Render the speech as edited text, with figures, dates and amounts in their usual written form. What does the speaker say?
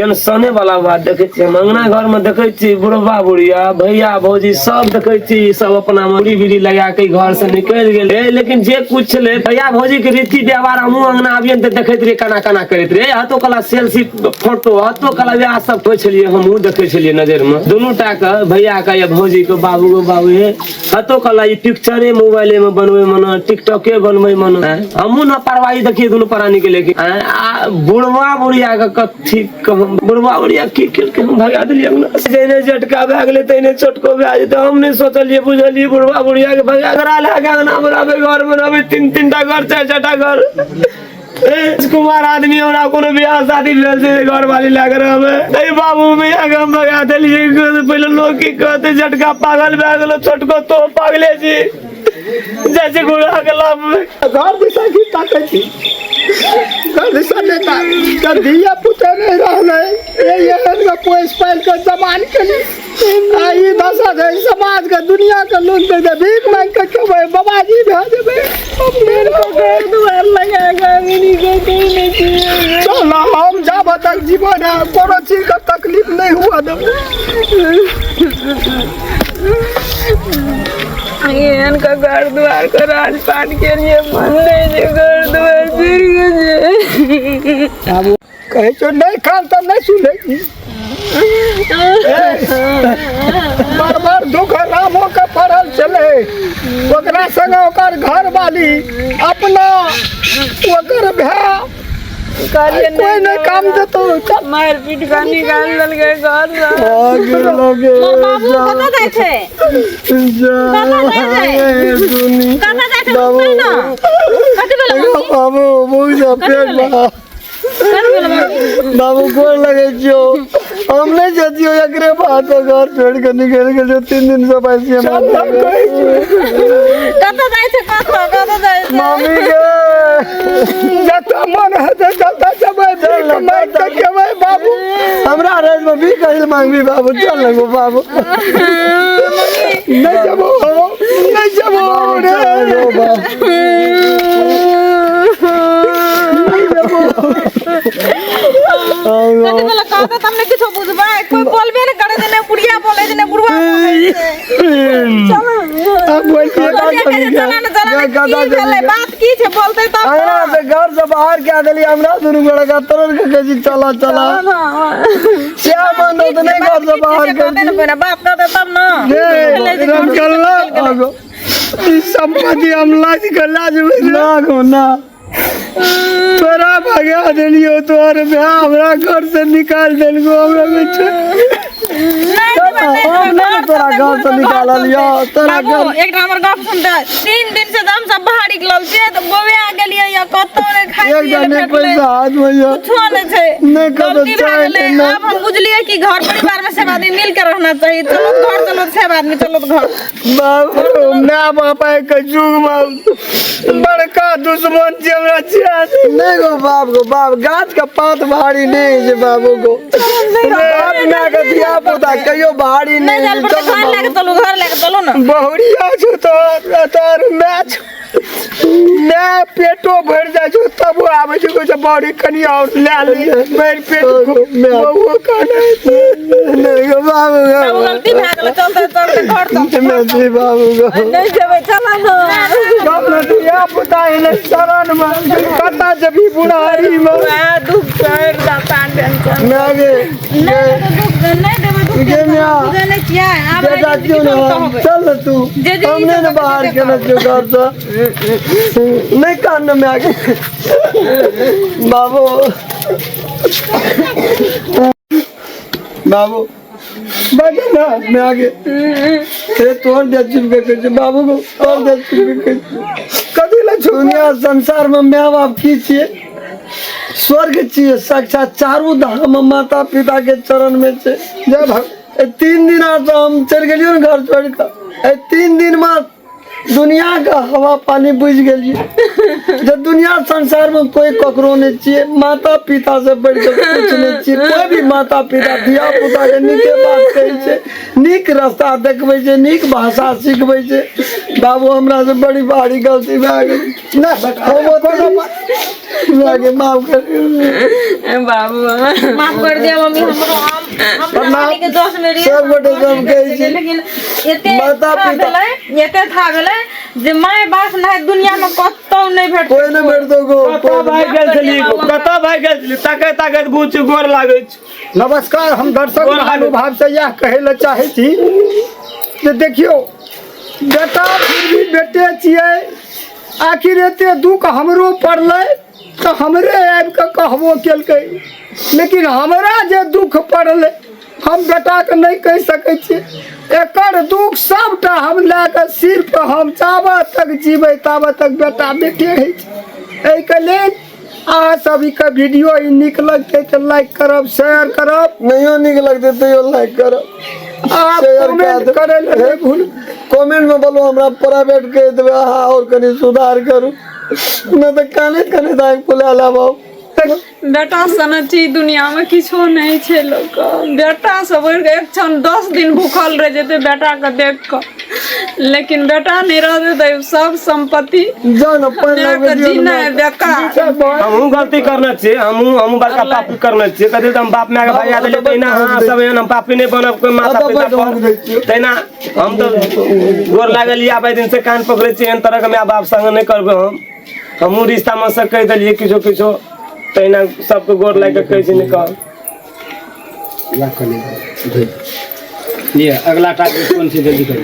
टेंशने वाला बात देखै छियै हम अंगना घर में देखै छियै बुढ़बा बुढ़िया भैया भौजी सब देखै छी सब अपना मुड़ी बीड़ी लगा के घर से निकलि गेलै लेकिन जे कुछ छलै भैया भौजी के रीति व्यवहार हमहूँ अंगना आबियै ने तऽ देखैत रहियै केना केना करैत रहियै हतो कला सेल्फी फोटो हतो कला वएह सब होइ छलियै हमहूँ देखै छलियै नजर में दुनू टा के भैया के या भौजी के बाबू के बाबू हे हतो कला ई पिक्चरे मोबाइले में बनबै मने टिकटॉके बनबै मने हमहूँ न परवाही देखियै दुनू प्राणी के लेकिन आ बुढ़वा बुढ़िया के ठीक कहम बुढ़वा बुढ़िया की केलकै हम भगा देलियै अंगना से। जहिने जेटका भए गेलै तहिने छोटको भए जेतै हम नहि सोचलियै बुझलियै बुढ़वा बुढ़िया के भगा करा लए के अंगना मे रहबै घर मे रहबै तीन तीन टा घर चारि चारि टा घर कुमार आदमी हमरा कोनो बियाह शादी भेल छै घर वाली लए के रहबै नहीं बाबू भैया के हम भगा देलियै पहिले लोग की कहतै झटका पागल भए गेलो छोटको तो पागले छी जैसे गुड़ा के लाभ घर दिशा की ताकै छी घर दिशा नहि ताक जब धिया पुता नहि रहलै एहन के पोसि पालि कऽ जवान केली आ ई दशा छै समाज के दुनिया के लोग दे दे भीख मांगि के खेबै बाबाजी भए जेबै घर दुआर लगा के अमीनी के कहीं नहीं छियै चल हम जाबऽ तक जीवन है कोनो चीज के तकलीफ नहीं हुआ देबै एहन का घर द्वार के राजपाट के लिए मन नहीं छै घर द्वार फिर गेल आब कहै छौ नहि खान तऽ नहि सुनै छी बार बार दुख रामो के पड़ल छलै ओकरा संगे ओकर घरवाली अपना ओकर भाय कहलिए कोई नहि काम देतौ चल मारि पीट कऽ निकालि देलकै घर से मोर बाबू कतऽ जाइ छै कतऽ जाइ छै कतऽ जाइ छै रुकतै ने कथी भेलै मम्मी बाबू मुँह पेट बा कथी भेलै मम्मी बाबू गोर लगे छियो हम नहीं जतियो एकरे बात घर छोड़ के निकल गेलियो तीन दिन से पैसे कतऽ जाइ छै कतऽ कतऽ जाइ छै मामी के जतऽ मन हेतै ततऽ जेबै भीख मांगि के खेबै बाबू हमरा राज में भी कहिल मांगबी बाबू चल लगो बाबू नहीं जेबो नहीं जेबो रे कथी भेलै कहतै तब ने किछो बुझबै कोइ बोलबे नहि करै छै ने बुढ़िया बोलै छै ने बुढ़वा बोलै छै अब बोलतियै कहलियै कहै छै, चला ने चला ने की भेलै बात की छै बोलतै तब हमरा से घर से बाहर क्या देली हमरा दुनू गोड़ा का तरल के कहै छी चला चला श्याम मन तो नहीं घर से बाहर कर कहतै ने पहिने बात कहतै तब ने रे रामकल्ला आगो ई संपत्ति हम लाज के लाज ना गो ना तोरा भगा देलियो तोहर भाय हमरा घर से निकाल देलको हमरा बेचे नहि देबै, नहि हम देबै, नहि घर तोरा चलतै, घर से घुरि कऽ घर निकाललियौ, चलतै। तोरा बाबू घर- एकटा हमर गप सुनते तीन दिन से तऽ हम सब बाहर निकलल छियै तऽ गोवे गेलियै या कतौ नहि खाइ एक पियै लए नहीं भेटलै पैसा हाथ में ये कुछो नहि छै नहि कतौ गलती भए चाय गेलै नहि। आब हम बुझलियै कि घर परिवार में सब आदमी मिल के रहना चाही चलो घर चलो सब आदमी चलो घर बाबू my बाप आइ के युग में बड़का दुश्मन छै हमरा छिया नहीं गो बाप गो बाप गाछ के पात भारी नहीं है बाबू गो बाप माय के धिया पुता कहियो भारी नहि नहीं जाल है पर चल घर लए के चलू घर लए के चलू ने बहुरिया छौ तोहर तोहर माय छौ माय पेटो भरि जाइ छौ तबो आबै छै कहै छै बड़ी कनि आओर लए ले भरि पेट बहुओ कहने नहीं गो बाबू बाबू गो गलती भए गेलै चलते चलते घर चलते नहीं बाबू गो नहि जेबै चल ने चल ने धिया पुता एलै शरण मे कतऽ जेबही बुढ़ारी मे वएह दुख छोड़ि दऽ टेंशन मैं गे नहि देबै दुख नहि देबै दुख गे टेंशन, म्या। बुझै नहि छियै आब बेटा राजनीति क्यों की ना कहबै चल ना तू जे जे हमने ई ना सब बाहर कहबै के ना जो घर से नहीं कान में आगे बाबू बाबू बाबू ना मैं आगे ते तोर दे चुप के बाबू को तोर दे चुप के कथी लए छौ दुनिया संसार में माय बाप की छियै स्वर्ग छियै साक्षात चारू धाम माता पिता के चरण में छै जय भग ए तीन दिन आर तऽ हम चलि गेलियै ने घर छोड़ि कऽ ए तीन दिन में दुनिया के हवा पानी बुझि गेलियै जे दुनिया संसार में कोई ककरो नहि छियै माता पिता से बढ़ि कऽ कुछ नहि छियै कोई भी माता पिता धिया पुता के नीके बात कहै छै नीक रास्ता देखबै छै नीक भाषा सिखबै छै बाबू हमरा से बड़ी भारी गलती भए गेल नहि बेटा हम कोनो ओते बात हमरा माफ कर दियौ। बाबू माफ कर दिया मम्मी हमरो। हम जवानी के जोश में रहिए, सब गोटे सब कहै छी। लेकिन एते माता था पिता- भेलै, एते था भेलै जे माय बाप नहि दुनिया में कतौ नहि भेटतै। कोई नहि भेटतौ गो। कतऽ भागि गेल छली? कतऽ भागि गेल छली? ताकैत ताकैत बुझ गोर लागै छै। नमस्कार, हम दर्शक गोर लागै। महानुभाव से इएह कहै लए चाहै छी जे देखियौ, बेटा फिर भी बेटे छियै। आखिर एते दुख हमरो पड़लै तऽ हमरे आबि कऽ कहबो केलकै, लेकिन हमरा जे दुख पड़लै हम बेटाके नहि कहि सकै छियै। एकर दुख सबटा हम लए कऽ सिर पर, हम जाबत तक जीबै ताबत तक बेटा बेटे होइ छै। एहिके लेल अहाँ सबके वीडियो ई नीक लगतै तऽ लाइक करब, शेयर करब। नहियो नीक लगतै तैयो लाइक करब, आ शेयर कए कमेंट देब। करै लए नहि भूलू। कमेंट में बोलू, हमरा प्राइवेट कहि देबै, अहाँ आओर कनि सुधार करू, नहि तऽ कानैत कानैत आँखि फुला लेब। बेटा सन चीज दुनिया में किछो नहीं छै लोक। बेटा से बढ़ि कऽ एक क्षण 10 दिन भूखल रहि जेतै बेटा के देख कऽ, लेकिन बेटा नहीं रहतै तऽ सब संपत्ति जाउ ने पानि मायके लाबि दियौ ने। जीनाइ बेकार। हमहूँ गलती करने छियै, हमहूँ बड़का पापी करने छियै। कथी तऽ हम बाप माय के भगा देलियै, तहिना अहाँ सब एहन हम पापी नहि बनब कोइ माता पिता पर। तहिना हम तऽ गोर लागलियै, आब एहि दिन से कान पकड़ै छियै, एहन तरहके माय बाप संग नहि करबै हम। हमहूँ रिश्तामे से कहि देलियै किछो किछो, तहिना सबके गोर लागि कऽ कहै छी, नहि कहब। लिअ, अगला टारगेट कोन छै? जल्दी करू।